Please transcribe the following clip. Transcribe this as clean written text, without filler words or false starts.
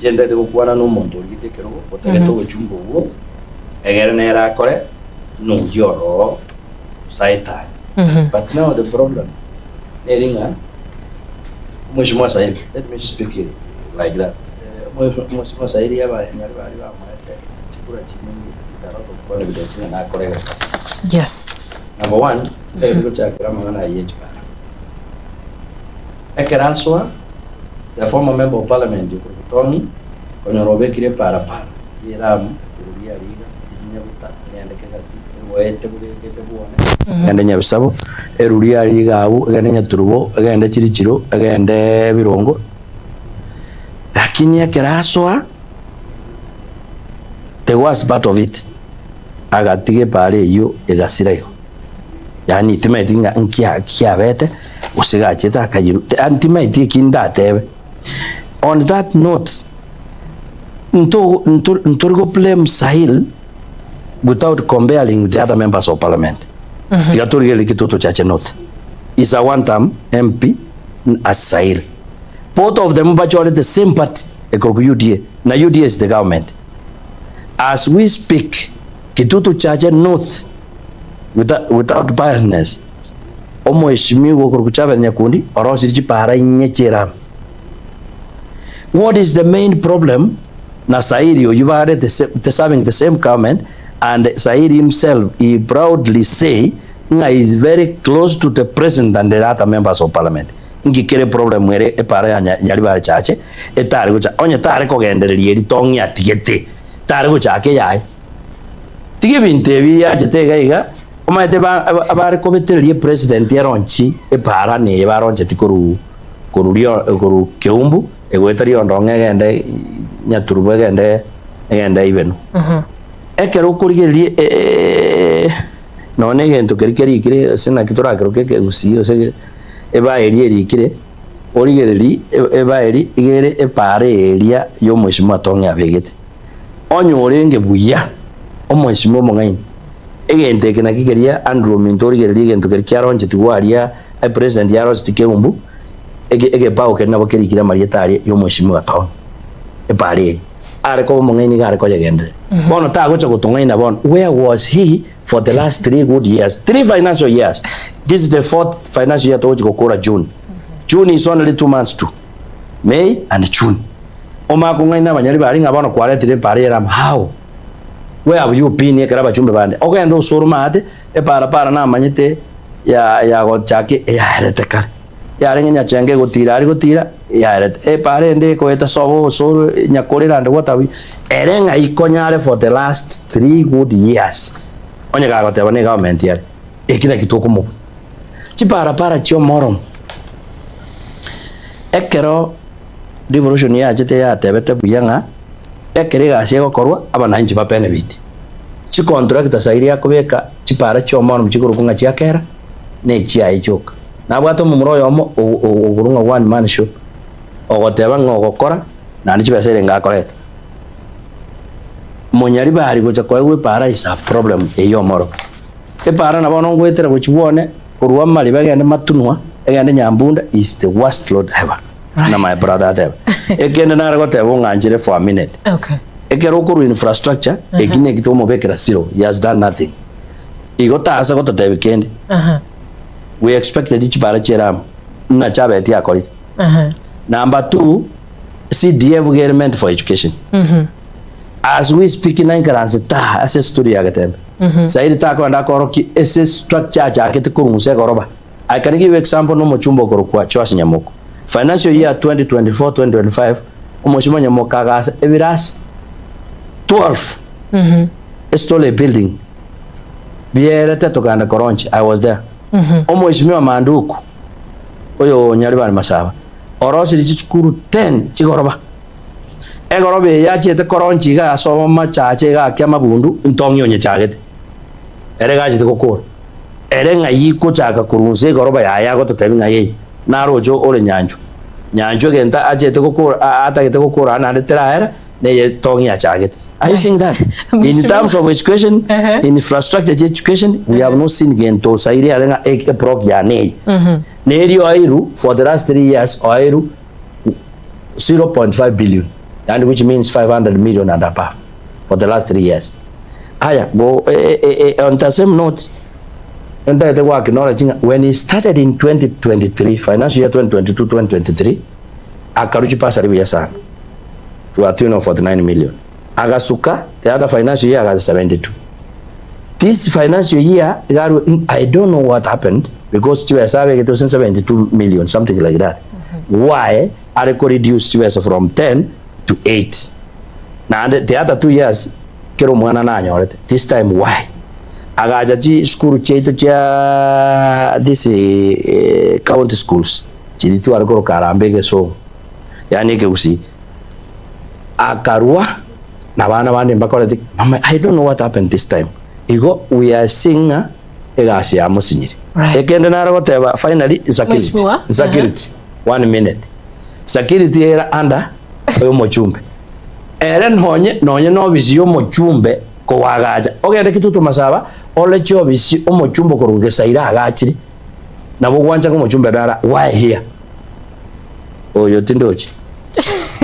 Inche ntagete gokwana nomonto origete ekerogo, otagete obochumbe obwo, egere nere akore noyio ororo saetari. But now the problem neri ng'a omweshimiwa Sairi, let me speak like that, omweshimiwa Sairi abanyari baria bamoete chikura chinyinge with a lot of confidence ng'a nakore egokora. Yes. Number one, ntagete gochakera amang'ana ayio ye chibara. Ekero asoa, the former member of parliament okorokwa Tong'i, konyora obekire eparapara y'eramu igoro ria riga, echinyabuta, egende kegati, egoete bogekete bwone, egende Nyabisabo, eruri aria iga agwo, egende Nyaturubo, egende Chirichiro, egende Birongo. Lakini ekero asoa, the worst part of it, agatiga epara eyio egasira igo. Yaani timaeti ng'a nkia kiabete, gose gachete akayiru, yaani timaeti eki ndatebe. On that note, nto nto ntori go blame Sahil without comparing with the other members of parliament. Tiga torigererie Kitutu Chache North. Is a one term MP as Sahil. Both of them bachorete same party ekorokwa UDA, na UDA is the government. As we speak, Kitutu Chache North without, without biasness, omoeshimiwa okorokwa Chavez Nyakundi orosirie chipara inye chi'eramu. What is the main problem na Sairi oyio bare the same, the serving the same government and Sairi himself he proudly say ng'a he is very close to the president than the other members of parliament. Inki kere problem ere epara ya Nyaribari Chache etare gocha onye tare kogendereria eri tong'i atigete tare gochaka eyaye. Tiga ebinto ebi yachete iga iga, omanyete ba abare kobetereria epresident eronchi epaara neye baroncheti korwa korwa rio korwa Keumbu egoeta Riondong'a egende Nyaturubo egende egende Ibeno. Ekero okorigereria nonya na egento keria kerikire ase naki torakeroke ekegusii gose ebae eria erikire, origererie ebae eria iga ere epaara eria ya omweshimiwa Tong'i abegete. Onye orenge buya, omoesimwa omong'aini, egento eke nakio keria Andrew ominto origererie egento keria kiaronchetigwe aria epresident yarosetie Keumbu, eke egebao keria nabo kerikire amarieta aria ya omoesimwa Gatonga, epaara eria. Are koba omong'aini iga are koyegendereria. Bono tagocha gotong'aina bono, where was he for the last three good years, three financial years, this is the fourth financial year togochi gokora June, June is only 2 months to May and June. Omanye kong'aina abanyari baria ng'a bono kwaretire epaara y'Eramu. How? Where have you been ekero abachumbe bande? Ogende osore omanyete, epaara para namanyete ya yagochaka eyaerete kare. Yarenge nyachenge egotira aria gotira, yaerete. Epaara ende ekoeta sobo osoro nyakorera ande what have you. Ere ng'ai konyare for the last three good years. Onye gagoteba ne government ere, eki naki tokomobua. Chiparapara chi'omoromo. Ekero Devolution yachete yatebete buya ng'a ekero egasi egokorwa abananchi ba benefit. Chicontractor sairi akobeka chipara chi'omoromo chikorokwa ng'a chia kera na echiaye chioka. Nabwate omomura oyomo okorwa ng'a one man show ogoteba ng'a ogokora naende chibesa erenge akorete. Monyaribari gocha koegwa epara is a problem eyio omoro. Epara na bono ngoetera gochia bwone korwa amariba egende matunwa egende nyambunda is the worst road ever. Buna my brother ateba. Ekende nare goteba ong'anchire for a minute. Okay. Ekero okorwa infrastructure, eki neki twamobekera zero, he has done nothing. Igo tasa gototebia kende. Aha. We expected chipara chi'eramu ng'a chabeti akorire. Aha. Number two, CDF iga ere meant for education. As we speak nainkaranse taa ase estudio ya Getembe. Sairi takoenda akorokie ase structure achakete korwa egoroba. I can give you example na omochumba okorokwa Joash Nyamoko. Financial year 2024-2025 omochumba Nyamoko agasa ebirasi 12 estorey building bierete tokagenda koronchi I was there. Omweshimiwa Manduku oyo Nyaribari Masaba orosirie chisukuru 10 chigoroba. Egoroba eye yachiete koronchi iga ase omochache iga akia amabundu ntong'i onyechagete. Ere gachete gokora. Ere ng'ai gochaka korwa inse egoroba yaye agototebia ng'a yei, naroche ore nyanchwa. Nyanchwa egento achete gokora atagete gokora aa naende teraera, neye tong'i achagete. Are you seeing that? In terms of education, infrastructure chia education, we have not seen gento osaire are ng'a eprob yane eye. Neri oairu for the last 3 years oairu 0.5 billion. Yaani which means 500 million and above for the last 3 years. Aya go eh, eh, eh, on the same note ntagete go acknowledge ng'a when he started in 2023 financial year 2022 2023 akarwa chibasari buya sana to a tune of 49 million agasuka the other financial year agacha 72 this financial year iga I don't know what happened because chibesa abegete gose 72 million something like that why are ko reduce chibesa from 10 to 8 naende the other 2 years kera omwana nanyorete this time why agacha chisukuru chiaito chia this eh, county schools chiri tware koroka harambee egesongo yaani ekegusii akarwa na abana bande mbakorete mama I don't know what happened this time igo we are seeing ng'a egasi yamosinyire Right. ekende nare goteba finally insecurity Mheshimiwa, insecurity one minute security era under oyo omochumbe ere nonye nonye na ofisi ya omochumbe koagacha ogende Kitutu Masaba ore chiofisi omochumbe okorwa Gesaira agachire nabo ogwancha ng'a omochumbe nara why here oyo tindochi.